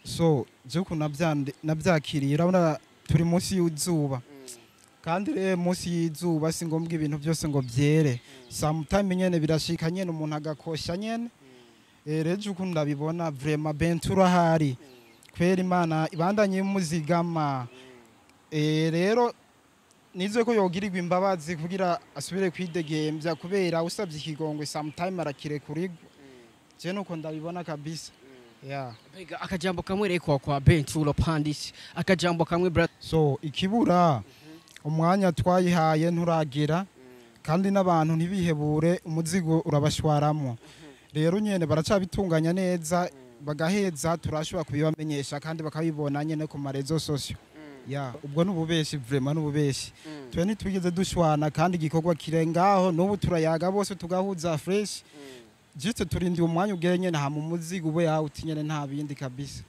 So je ukuntu nabyakiriye, urabona turi munsi y'izuba, kandi rero munsi y'izuba si ngombwa ibintu byose ngo byere. Sometime nyene birashika nyene umuntu agakosha nyene. Rero je ukuntu ndabibona, vraiment Bentura ahari kwera Imana ibandanye imuzigama. Rero nizwe ko yogirirwa imbabazi kugira asubire kwidegembya, kubera usabye ikigongwe sometime arakirekurigwa. Je nuko ndabibona kabisa, yeah. Mbega akajambo kamwe reko kwa Benturo Pandis, akajambo kamwe, brother. So ikibura umwanya twayihaye nturagira, kandi n'abantu ntibihebure, umuzigo urabashwaramo. Rero nyene baracabitunganya neza bagaheza, turashobora kubibamenyesha kandi bakabibona nyene ku ma réseaux sociaux. Ya, ubwo n'ububeshi, vraiment n'ububeshi. Twe ntitwigeze dushwana, kandi igikorwa kirengaho n'ubu turayaga bose tugahuza fresh. Juste turindiye umwanya ugere nyene, hama umuzigo ube out nyene, nta bindi kabisa.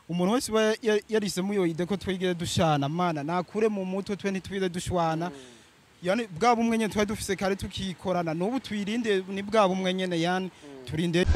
Umuntu wese uba yarisemo iyo idée ko twigeze dushana, mana nakure mu mutwe. Twe ntitwigeze dushwana. Yani bwa bumwe nyene twari dufise kare tukikorana, n'ubu twirinde ni bwa bumwe nyene, yani turinde.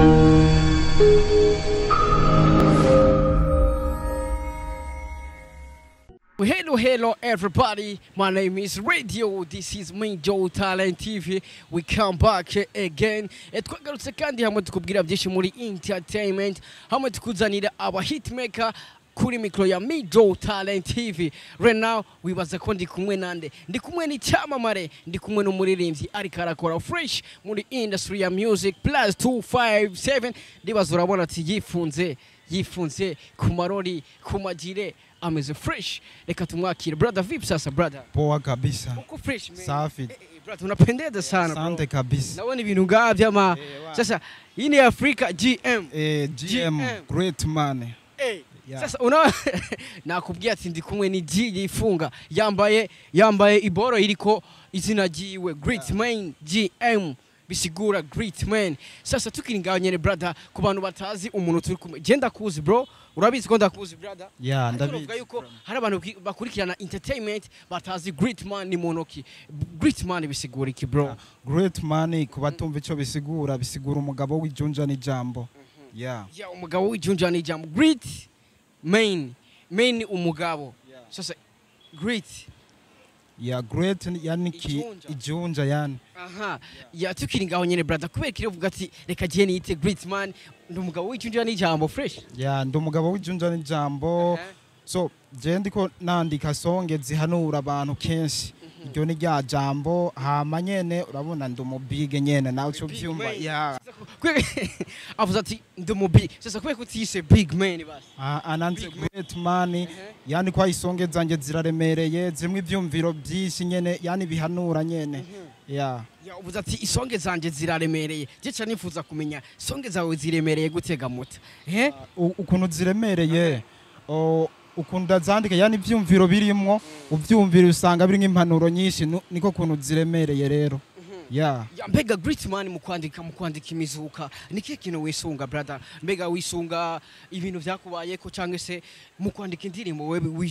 Hello, hello, everybody. My name is Radio. This is me, Joe Talent TV. We come back again. Twagarutse kandi hamwe tukubwira byinshi muri entertainment, hamwe tukuzanira aba hitmaker kuri mikro ya Me Joe Talent TV. Right now, wibaza ko ndi kumwe nande? Ndi kumwe n'icyamamare, ndi kumwe n'umuririmbyi ariko arakora fresh muri industry ya music plus 257. Ndibaza urabona ati yifunze, yifunze ku marori, ku magire, ameze fresh. Reka tumwakire. Brother, vipi sasa, brother? Poa kabisa. Uko fresh, man? Safi. Brother, unapendeza sana, bro. Asante kabisa. Naona ibintu ngavya ma sasa hii ni Africa GM. GM. GM. Great man. Yeah. Sasa una nakubwiye ati ndi kumwe ni G yifunga, yambaye iboro iriko izina ryiwe, Great Man GM, bisigura Great Man. Sasa tukiri ngaho nyene, brother, ku bantu batazi umuntu turi kumwe, je ndakuzi, bro, urabizi ko ndakuzi, brother. Yeah. Ariko Ndabizi. novuga yuko hari abantu bakurikirana entertainment batazi Great Man ni muntu ki. Great Man bisigura iki, bro? Great man, ku batumva ico bisigura, bisigura umugabo w'ijunja n'ijambo, yeah. Ya, umugabo w'ijunja n'ijambo. Great Man, man umugabo. Sasa great Yeah, great yani ki Ijunja. Ijunja yani. Aha, ya, tukiri ngaho nyene, brother, kubera kiri uvuga ati reka je niyite Great Man, ndi umugabo w'ijunja n'ijambo, fresh. Yeah, ndi umugabo w'ijunja n'ijambo. So je ndiko nandika song zihanura abantu kenshi, iryo ni rya jambo. Hama nyene urabona ndi umubige nyene, nawe uco Big vyumva. man. Yeah. Avuze ati ndi umubi. Sasa kubera kutiyise Big Man basi? Ah, ananze Big man. Great man, yani kwa isonge zanje ziraremereye, zimwe ivyumviro byinshi nyene, yani bihanura nyene, yeah. Ya, uvuze ati isonge zanje ziraremereye. Je ca nifuza kumenya songe zawe ziremereye gutega muta eh? Ukuntu ziremereye, ukuntu ndazandika, yani ivyumviro birimwo uvyumviro usanga birimwo impanuro nyinshi, niko kuntu ziremereye rero, yeah. Ya, mbega Great Man, mu kwandika imizuka ni kihe kintu wisunga, brother? Mbega wisunga ibintu vyakubayeko, cyangwa se mu kwandika indirimbo wewe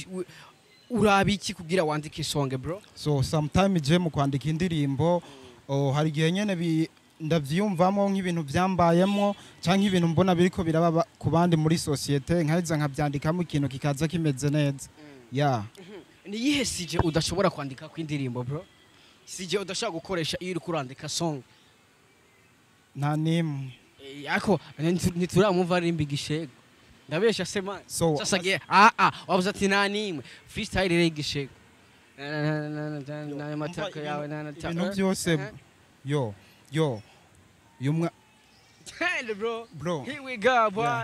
uraba iki kugira wandike isonge, bro? So sometime je mu kwandika indirimbo, hari igihe nyene ndavyiyumvamo nk'ibintu vyambayemwo canke ibintu mbona biriko biraba ku bandi muri société, nkaheza nkavyandikamo, ikintu kikaza kimeze neza, yeah. Ni iyihe sujet udashobora kwandika ku indirimbo, bro? Sujet udashobora gukoresha iyo uriko urandika song? Nta nimwe. Ariko ntituramumva arimba igishego, ndabesha se, man? So Sasa ge wabuze ati nta nimwe. Freestyle rero igishego na matako yawe na Ibintu byose, yo yo yumwa. Hey, bro. Bro. Here we go, boy.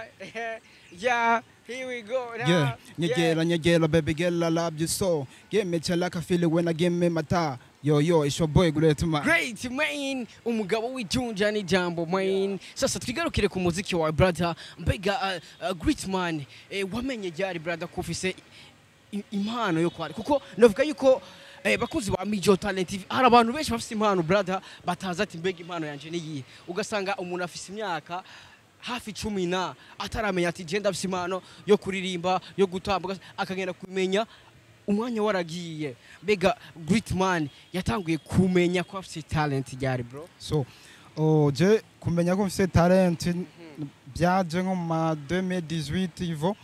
Yeah, here we go now. Yeah, nyegera nyegera, baby girl, I love you so. Give me like I feel it when I give me my tie. Yo yo, it's your boy Great Man. Great Man, umugabo w'ijunja n'ijambo, man. Sasa twigarukire ku muziki wawe, brother. Mbega Great Man, wamenye ryari, brother, ko ufise impano yo kwari? Kuko navuga yuko bakunzi ba Mijo Talent TV, hari abantu benshi bafise impano, brother, batazi ati mbega impano yanje niyihe. Ugasanga umuntu afise imyaka hafi 10 na ataramenya ati je ndafise impano yo kuririmba, yo gutambuka, akagenda kumenya umwanya waragiye. Mbega Great Man yatanguye kumenya ko afise talent ryari, bro? So, oh, je kumenya ko mfise talent Byaje nko mu ma 2018 ivo.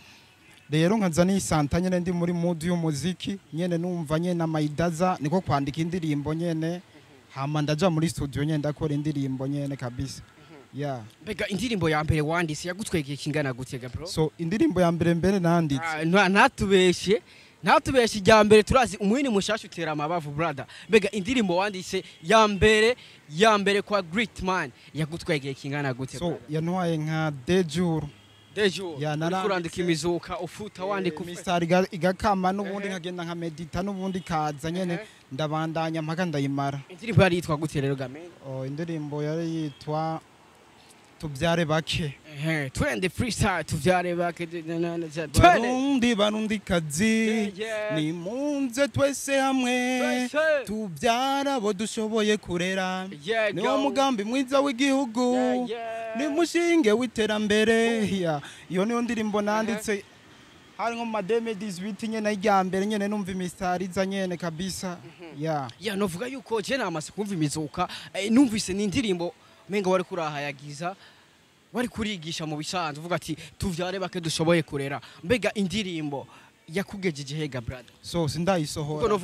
Rero nkaza nisanta nyene ndi muri mood y'umuziki nyene, numva nyene amayidaza, niko kwandika indirimbo nyene. Hama ndaja muri studio nyene, ndakora indirimbo nyene kabisa, yeah. Mbega indirimbo ya mbere wanditse yagutwegeye kingana gute ga, bro? So indirimbo ya mbere nanditse, Ah, ntatubeshe, ntatubeshe. Ijya mbere turazi umuhini mushasha utera amabavu, brother. Mbega indirimbo wanditse ya mbere kwa Great Man yagutwegeye kingana gute, so brother? yantwaye nka 2 jours. 2 jours? Ya, Uriko naranditse. urandika imizuka, ufuta, wandika, ufuta. Misari igakama n'ubundi, nkagenda nka medita n'ubundi kaza nyene. Ndabandanya mpaka ndayimara. Indirimbo yari yitwa gute rero game? Oh, indirimbo yari yitwa "Tubyare Bake". Ehe, twende freestyle, tuvyare bake, twende. Barundi, Barundi kazi, nimunze twese hamwe Twese. tubyara abo dushoboye kurera. Niwo Go. mugambi mwiza w'igihugu, ni mushinge w'iterambere. Ya, iyo niyo ndirimbo nanditse hari nko mu ma 2018 nyene, irya mbere nyene numva imisitari iza nyene kabisa, ya. Ya, novuga yuko je namaze kumva imizuka, numvise ni indirimbo menga wari kurahayagiza, wari kurigisha mu bisanzwe, uvuga ati tuvyare bake dushoboye kurera. Mbega indirimbo yakugejeje hega, brother? So Kuko sindayisohora.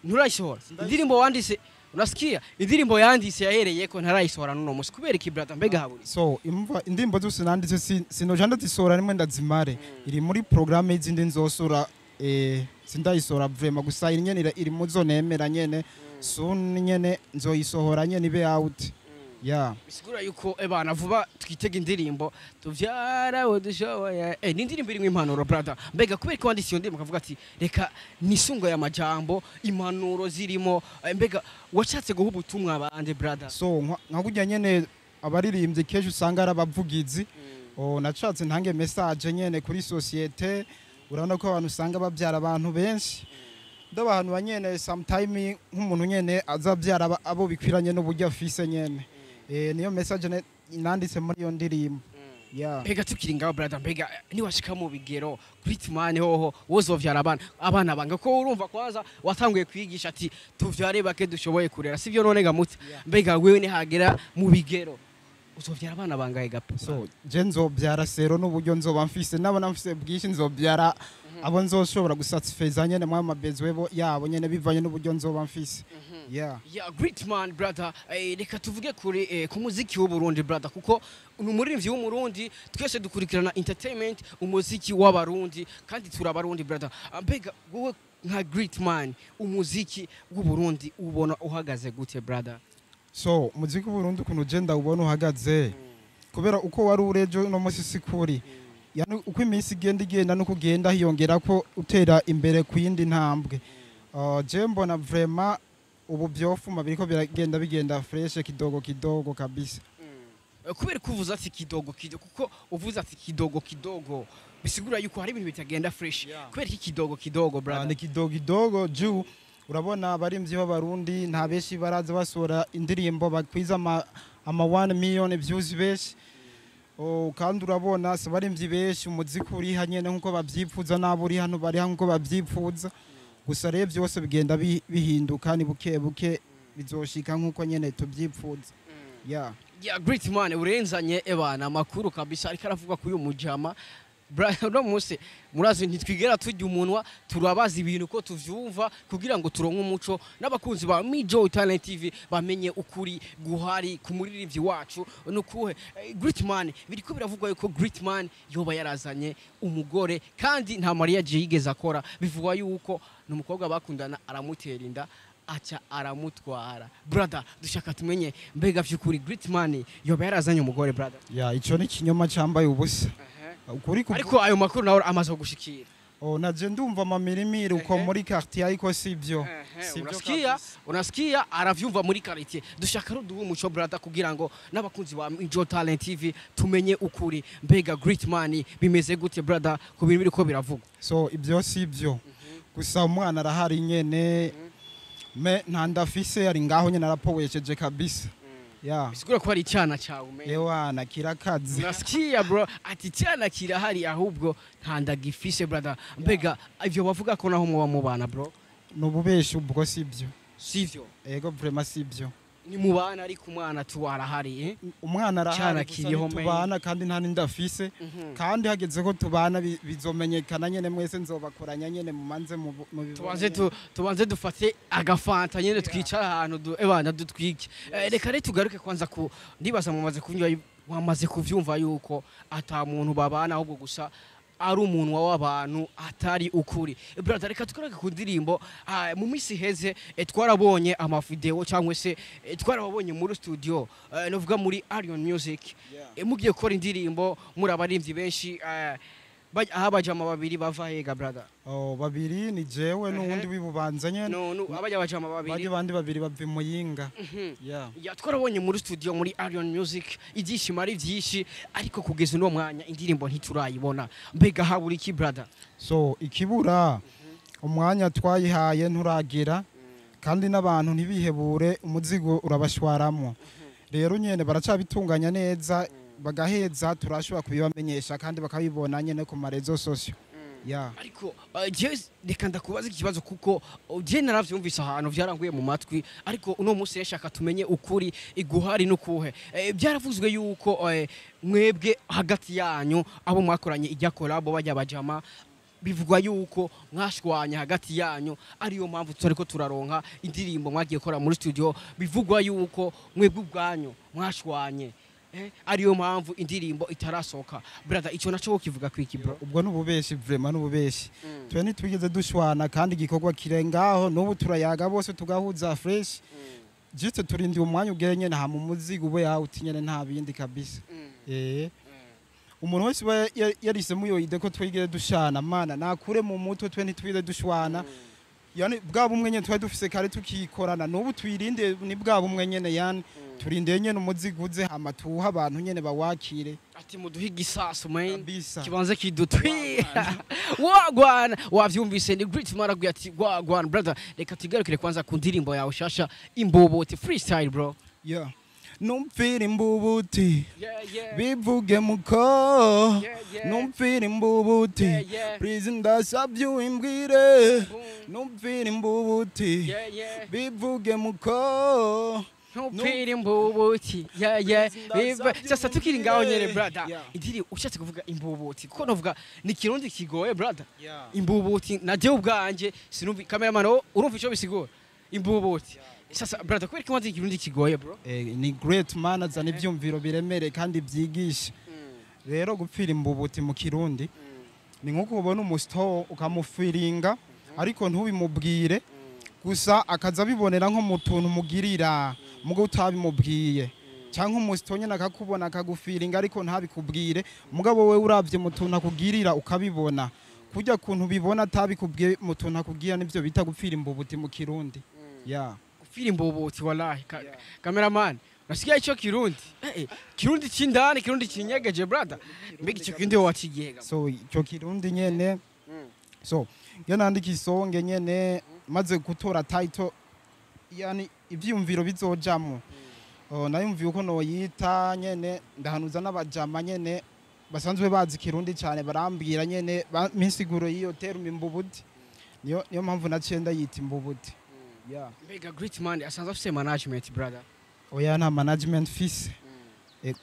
Nturayisohora indirimbo wanditse? Unasikia, indirimbo yanditse yahereye ko ntarayisohora n'uno musi. Kubera iki, brother? Mbega haburi? So imva indirimbo zose nanditse sinoja ndazisohora rimwe ndazimare. Iri muri programme y'izindi nzosora, sindayisohora vraiment. Gusa iri nyene iri muzo nemera nyene, soon nyene nzoyisohora nyene ibe out, yeah. Bisigura yuko ebana vuba twitega indirimbo "Tuvyara abo dushoboye". Ni indirimbo irimwo impanuro, brother. Mbega kubera ko wanditse iyo ndirimbo ukavuga ati reka nisungo ya majambo impanuro zirimo, mbega washatse guha ubutumwa abandi, brother? So nka kurya nyene abaririmbyi kenshi usanga ari abavugizi, oh, nashatse ntange message nyene kuri société. Urabona ko abantu usanga babyara abantu benshi, ndabahantu nyene sometime nk'umuntu nyene azabyara abo bikwiranye n'uburyo afise nyene. Niyo message nanditse muri iyo ndirimbo, yeah. Mbega tukiri ngaho, brother, mbega niwashika mu bigero, Great Man hoho wozovyara abana banga? Ko urumva kwanza watanguye kwigisha ati tuvyare bake dushoboye kurera, sivyo none gamutse? Mbega wewe nihagera mu bigero uzovyara abana bangahe gapo? So je nzobyara selon n'uburyo nzoba mfise. Nabona mfise bwinshi nzobyara abo nzoshobora gusatisfeza nyene mu mabesoins bo yabo nyene, bivanye n'uburyo nzoba mfise, yeah. Yeah, great man, brother. Reka tuvuge kuri ku muziki w'Uburundi, brother, kuko ni umuririmbyi w'Umurundi, twese dukurikirana entertainment, umuziki w'Abarundi, kandi turi Abarundi, brother. Ah, mbega wowe nka great man, umuziki w'Uburundi ubona uhagaze gute, brother? So umuziki w'Uburundi ukuntu je ndawubona uhagaze, kubera uko wari urejo no musi sikuri, yani uko iminsi igenda nuko ugenda hiyongera ko utera imbere ku yindi ntambwe. Je mbona vraiment ubu byofuma biriko biragenda bigenda fresh, kidogo kidogo kabisa. Kubera ko uvuze ati kidogo kidogo, kuko uvuze ati kidogo kidogo bisigura yuko hari ibintu bitagenda fresh. Kubera iki kidogo kidogo, brother? Ni kidogo kidogo juu urabona abarimvyi b'Abarundi nta benshi baraza basohora indirimbo bakwiza ama 1 million views benshi. Oh, kandi urabona si abarimvyi benshi umuziki uriha nyene nkuko bavyipfuza, n'abo uri hano bariha nkuko bavyipfuza. Gusa rero byose bigenda bihinduka, ni buke buke bizoshika nkuko nyene tuvyipfuza, yeah. Yeah, great man, urenzanye ebana amakuru kabisa ariko aravuga kuri uyu mujama. Uno munsi murazi ntitwigera tujya umunwa, turabaza ibintu ko tuvyumva kugira ngo turonke umuco n'abakunzi ba Mijo Talent TV bamenye ukuri guhari ku muririmbyi wacu nukuhe. Great man, biriko biravugwa yuko great man yoba yarazanye umugore kandi nta mariage yigeze akora. Bivugwa yuko ni umukobwa bakundana aramutera inda, aca aramutwara. Brother, dushaka tumenye mbega vy'ukuri great man yoba yarazanye umugore, brother? Yeah, ico ni kinyoma cambaye ubusa, ukuri Ariko ayo makuru nawe amaze gushikira? Oh, naje ndumva amamirimiri uko muri quartier, ariko sivyo. Sivyo Unasikia? kabisa. Unasikia, aravyumva muri quartier. Dushaka ruduha umuco, brother, kugira ngo n'abakunzi ba Mijo Talent TV tumenye ukuri. Mbega great man bimeze gute, brother, ku bintu biriko biravugwa? So ibyo sivyo, gusa umwana arahari nyene, mais nta ndafise, ari ngaho nyene arapowesheje kabisa, yeah. Bisigura ko ari icyana cyawe umenye? Ewana, kirakaze. Unasikia, bro, ati icyana kirahari ahubwo nta ndagifise. Brother, mbega ivyo bavuga ko naho muba mubana, bro? Ni ububeshi ubwo, sivyo. Sivyo? Ego, vraiment sivyo. Ni mu bana, ariko umwana tu arahari, eh? Umwana arahari, Cana gusa kiriho, man. ntitubana kandi nta n'inda afise. Kandi hageze ko tubana bizomenyekana nyene, mwese nzobakoranya nyene mumanze mubibone Tubanze nyene. Tubanze dufate agafanta nyene, twicara ahantu ebana dutwike. Reka rero tugaruke kwanza ku ndibaza mumaze kuvyumva, wamaze kuvyumva yuko ata muntu babana, ahubwo gusa ari umunwa w'abantu atari ukuri. Brother, reka tugaruke ku ndirimbo. Mu minsi iheze twarabonye amavideo cyangwa se twarababonye muri studio, novuga muri Arion Music. Mugiye gukora indirimbo muri abarimvyi benshi, aho abajama babiri bava hega, brother? Oh, babiri ni jewe n'uwundi w'ibubanza nyene. No, abajya abajama babiri. Bajya bandi babiri bava i Muyinga. Yeah. Ya, twarabonye muri studio muri Arion Music ibyishimo ari byinshi, ariko kugeza uno mwanya indirimbo ntiturayibona. Mbega habura iki, brother? So ikibura, umwanya twayihaye nturagira, kandi n'abantu ntibihebure, umuzigo urabashwaramo. Rero nyene baracabitunganya neza bagaheza, turashobora kubibamenyesha kandi bakabibona nyene ku ma réseaux sociaux, yeah. Ariko jewe reka ndakubaza iki kibazo, kuko je naravyumvise ahantu vyaranguye mu matwi, ariko uno munsi rero shaka tumenye ukuri iguhari n'ukuhe. Byaravuzwe yuko mwebwe hagati yanyu abo mwakoranye ijya collabo, bajya bajama, bivugwa yuko mwashwanya hagati yanyu, ariyo mpamvu tutariko turaronka indirimbo mwagiye gukora muri studio. Bivugwa yuko mwebwe ubwanyu mwashwanye, ariyo mpamvu indirimbo itarasohoka. Brother, ico naco kivuga kwiki, bro? Ubwo n'ububeshi, vraiment n'ububeshi. Twe ntitwigeze dushwana, kandi igikorwa kirengaho n'ubu turayaga bose tugahuza fresh. Juste turindiye umwanya ugere nyene, hama umuzigo ube out nyene, nta bindi kabisa. Umuntu wese uba yarisemo iyo idée ko twigeze dushana, mana nakure mu mutwe, twe ntitwigeze dushwana. Yani bwa bumwe nyene twari dufise kare tukikorana n'ubu twirinde, ni bwa bumwe nyene. Yani turindeye nyene umuzigo uze, hama tuha abantu nyene bawakire. Ati muduhe igisasu, man. Kabisa. Kibanze kidutwira wagwana. Wavyumvise, ni Great Maragwi ati wagwana. Brother, reka tugarukire kwanza ku ndirimbo yawe shasha Imbobote freestyle, bro. Yeah. Numvira imbubuti, bivuge muko. Numvira imbubuti. Please, ndasabye uimbwire. Numvira imbubuti, bivuge muko. Ntupfira imbubuti, yeah. Please, Sasa tukiri ngaho nyene, brother, Yeah. indiri ushatse kuvuga imbubuti, kuko novuga ni Kirundi kigoye, brother. Yeah. Imbubuti na jewe ubwanje sinumvi. Cameraman, wowe urumva ico bisigura imbubuti? Sasa brother, kubera ko Kirundi kigoye, bro? Ni great man azana ivyumviro biremereye kandi byigisha. Rero gupfira imbubuti mu Kirundi ni nkuko ubona umusito ukamufiringa, ariko ntubimubwire, gusa akaza abibonera nko mu tuntu mugirira mugo utabimubwiye, cyangwa umusito nyine akakubona akagufiringa ariko ntabikubwire, mugabo wowe uravye mu tuntu akugirira ukabibona. Kurya kuntu ubibona atabikubwiye mu tuntu akubwira, nivyo bita gupfira imbubuti mu Kirundi, yeah. Gupfira imbubuti, wallahi. Cameraman, nasigaye ico Kirundi, Kirundi c'indani, Kirundi kinyegeje, brother. Mbega ico Kirundi wowe wacigiye? So icyo Kirundi nyene, so iyo nandika isonge nyene maze gutora title, yani ivyiyumviro bizojamwo. Oh, nayumviye uko noyita nyene, ndahanuza n'abajama nyene basanzwe bazi Kirundi cyane, barambwira nyene minsiguro y'iyo terme imbubuti. Niyo mpamvu naciye ndayita imbubuti, yeah. Mbega Great Man asanzwe afise management, brother? Oya, nta management fise.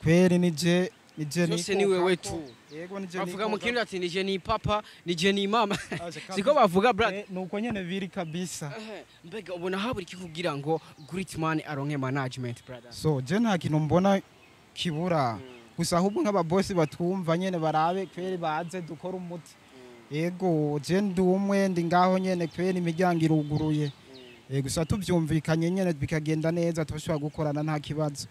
Kweri nije. Vyose ni wewe tu. Yego, nije. Bavuga mu Nikokako. Kirundi ati nije ni papa, nije ni mama. Aje, Siko bavuga, brother? Nuko nyene biri kabisa. Mbega ubona habura iki kugira ngo Great Man aronke management, brother? So je nta kintu mbona kibura, gusa ahubwo nk'ababosi batwumva nyene barabe kweri baze dukora umuti. Yego, je ndi umwe, ndi ngaho nyene, kweri imiryango iruguruye. Gusa tuvyumvikanye nyene bikagenda neza, turashobora gukorana nta kibazo,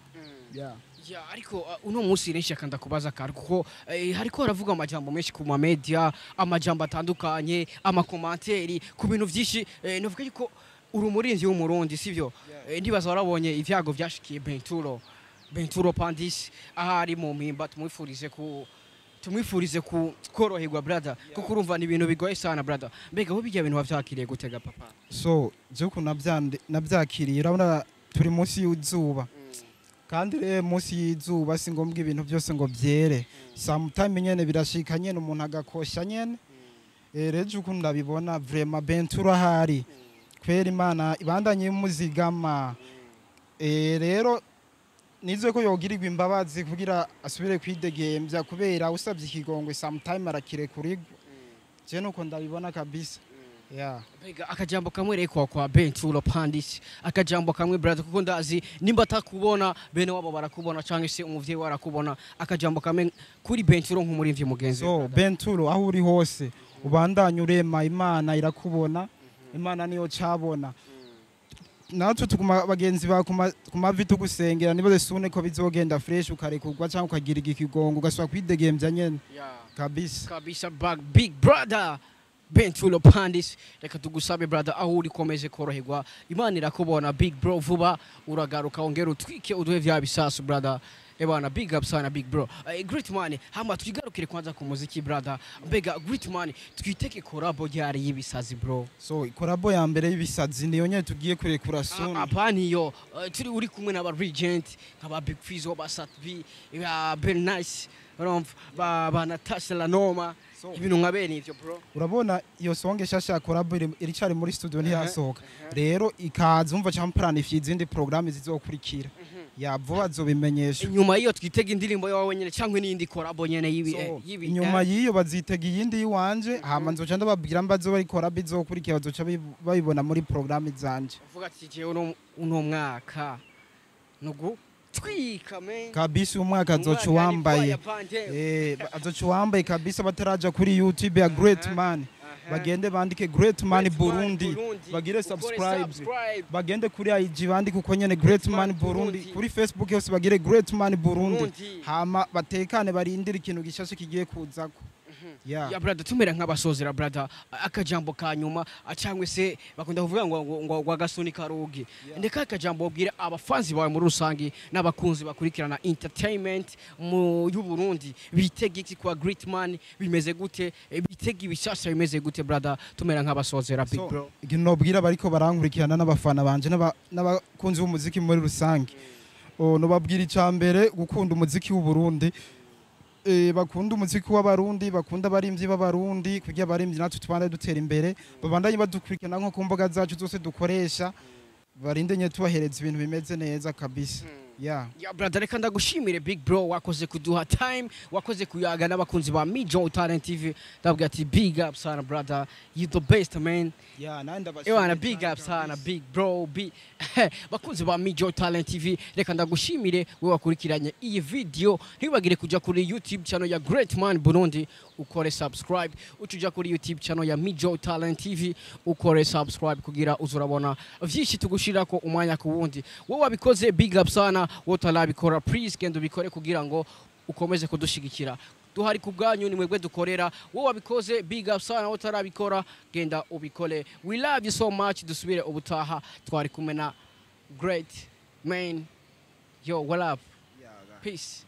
yeah. Ya, ariko uno munsi rero nshaka ndakubaza kare, kuko hariko haravuga amajambo menshi ku ma media, amajambo atandukanye, ama commentaires ku bintu vyinshi. Novuga yuko uri umurinzi w'Umurundi, sivyo? Ndibaza warabonye ivyago vyashikiye Benturo Pandis ahari mu Mpimba. Tumwifurize ku koroherwa, brother, kuko urumva ni ibintu bigoye sana, brother. Mbega ho bijya bintu wavyakiriye gutega, papa? So je ukuntu navyakiriye, urabona turi munsi y'izuba, kandi rero munsi y'izuba si ngombwa ibintu byose ngo byere. Sometime nyene birashika nyene umuntu agakosha nyene. Rero ukuntu ndabibona, vraiment Benturo ahari kwera Imana ibandanye imuzigama. Rero nizwe ko yogirirwa imbabazi kugira asubire kwidegembya, kubera usabye ikigongwe sometime arakirekurigwa. Je nuko ndabibona kabisa, yeah. Mbega akajambo kamwe reko kwa Benturo Pandis, akajambo kamwe brother, kuko ndazi nimba atakubona bene wabo barakubona, cyangwa se umuvyeyi we arakubona. Akajambo kamwe kuri Benturo nk'umurimvyi mugenzi we, So brother. Benturo, aho uri hose ubandanye urema, Imana irakubona, Imana niyo cabona. Natwe tuguma bagenzi ba ku mavi tugusengera, niba sune ko bizogenda fresh, ukarekurwa cyangwa ukagira ikigongo, ugasubira kwidegembya nyene. Kabisa. Kabisa, big brother Benturo Pandis, reka tugusabe brother, aho uri komeze koroherwa, Imana irakubona big bro. Vuba uragaruka ongera utwike, uduhe vya bisasu brother. Ebana, big up sana big bro. Great man, hama twigarukire kwanza ku muziki brother. Mbega great man, twiteke collabo ryari y'ibisazi bro? So collabo ya mbere y'ibisazi niyo nyene tugiye kurekura soon. Apana iyo turi uri kumwe n'aba Regent nk'aba Big Fizzo, ba Sat B, ba Ben Nice, urumva, ba Natasha Lanoma, ibintu nka bene ivyo bro. Urabona iyo song shasha ya collabo iricari muri studio, ntiyasohoka. Rero ikaza umva cyangwa planifiye izindi programme zizokurikira ya vuba, azobimenyesha. Inyuma y'iyo twitega indirimbo yawe nyene cyangwa n'iyindi collabo nyene y'ibi So, y'ibi inyuma y'iyo bazitega iyindi yiwanje, hama nzoca ndababwira mbazo bari collabo izokurikira, bazoca babibona muri programme zanje. Uvuga ati jewe uno mwaka nugu twika man. Kabisa, umwaka azoca uwambaye. Azoca uwambaye kabisa. Bataraja kuri YouTube ya Great Man, bagende bandike Great Man Burundi, bagire subscribe, bagende kuri IG bandike uko nyene Great Man Burundi, kuri Facebook yose bagire Great Man Burundi, hama batekane barindire ikintu gishashe kigiye kuzako, yeah. Ya brother, tumera nk'abasozera brother, akajambo ka nyuma, cyangwa se bakunda kuvuga ngo agasuni karugi. Ndeka akajambo ubwira abafanzi bawe muri rusange n'abakunzi bakurikirana entertainment mu y'u Burundi, bitega iki kwa Great Man, bimeze gute? Bitega ibishasha bimeze gute brother? Tumera nk'abasozera big So, bro. ikintu nobwira bariko barankurikirana n'abafana banje n'abakunzi b'umuziki muri rusange, nobabwira icya mbere gukunda umuziki w'u Burundi, bakunda umuziki w'Abarundi, bakunda abarimvyi b'Abarundi, kugira abarimvyi natwe tubandanye dutera imbere, babandanye badukurikirana nko ku mbuga zacu zose dukoresha, barinde nye tubahereza ibintu bimeze neza kabisa, yeah. Ya brother, reka ndagushimire big bro, wakoze kuduha time, wakoze kuyaga n'abakunzi ba Mijo Talent TV. Ndabwira ati big up sana brother, you the best man. Yeah, nandi ndabashimiye Ewana, big cyane up sana kabisa. big bro. Bakunzi ba Mijo Talent TV, reka ndagushimire we wakurikiranye iyi video. Ntibagire kuja kuri YouTube channel ya Great Man Burundi ukore subscribe, ucuja kuri YouTube channel ya Mijo Talent TV ukore subscribe, kugira uzurabona vyinshi tugushirako umwanya ku wundi. Wowe wabikoze, big up sana. Wowe utarabikora, please genda ubikore kugira ngo ukomeze kudushigikira. Duhari ku bwanyu, ni mwebwe dukorera. Wowe wabikoze, big up sana. Wowe utarabikora, genda ubikore. We love you so much. Dusubire ubutaha. Twari kumwe na Great Man. Yo, what up? Yeah, Peace.